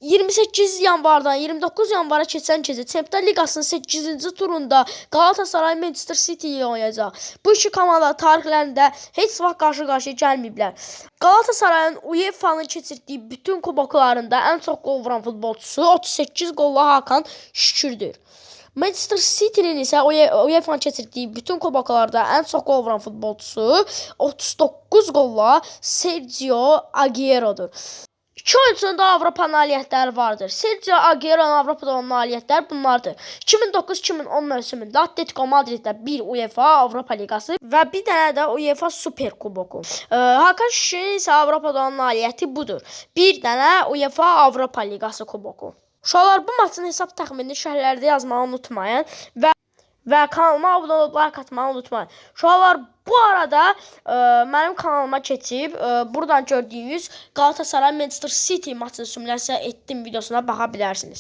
28 yanvardan 29 yanvara keçən gecə Çempionlar Liqasının 8-ci turunda Galatasaray Manchester City ilə oynayacaq. Bu iki komanda tarixlərində heç vaxt qarşı-qarşıya gəlməyiblər. Galatasarayın UEFA-nın keçirdiyi bütün kuboklarında ən çox qol vuran futbolçusu 38 qolla Hakan Şükürdür. Manchester City-nin isə UEFA-nın keçirdiyi bütün kuboklarda ən çox qol vuran futbolçusu 39 qolla Sergio Aguero'dur. İki oyunçunun da Avropa nailiyyətləri vardır. Sergio Aguero'nun Avropada olan nailiyyətləri bunlardır. 2009-2010 mövsümündə Atletico Madriddə bir UEFA Avropa Liqası və bir dənə də UEFA Super Kuboku. Hakan Şükürün isə Avropada olan nailiyyəti budur. Bir dənə UEFA Avropa Liqası kuboku. Uşaqlar, bu maçın hesab təxminini şərhlərdə yazmağı unutmayın və kanalıma abunə olub like atmağı unutmayın. Uşaqlar, bu arada mənim kanalıma keçib buradan gördüyünüz Galatasaray Manchester City maçını simülyasiya etdim videosuna baxa bilərsiniz.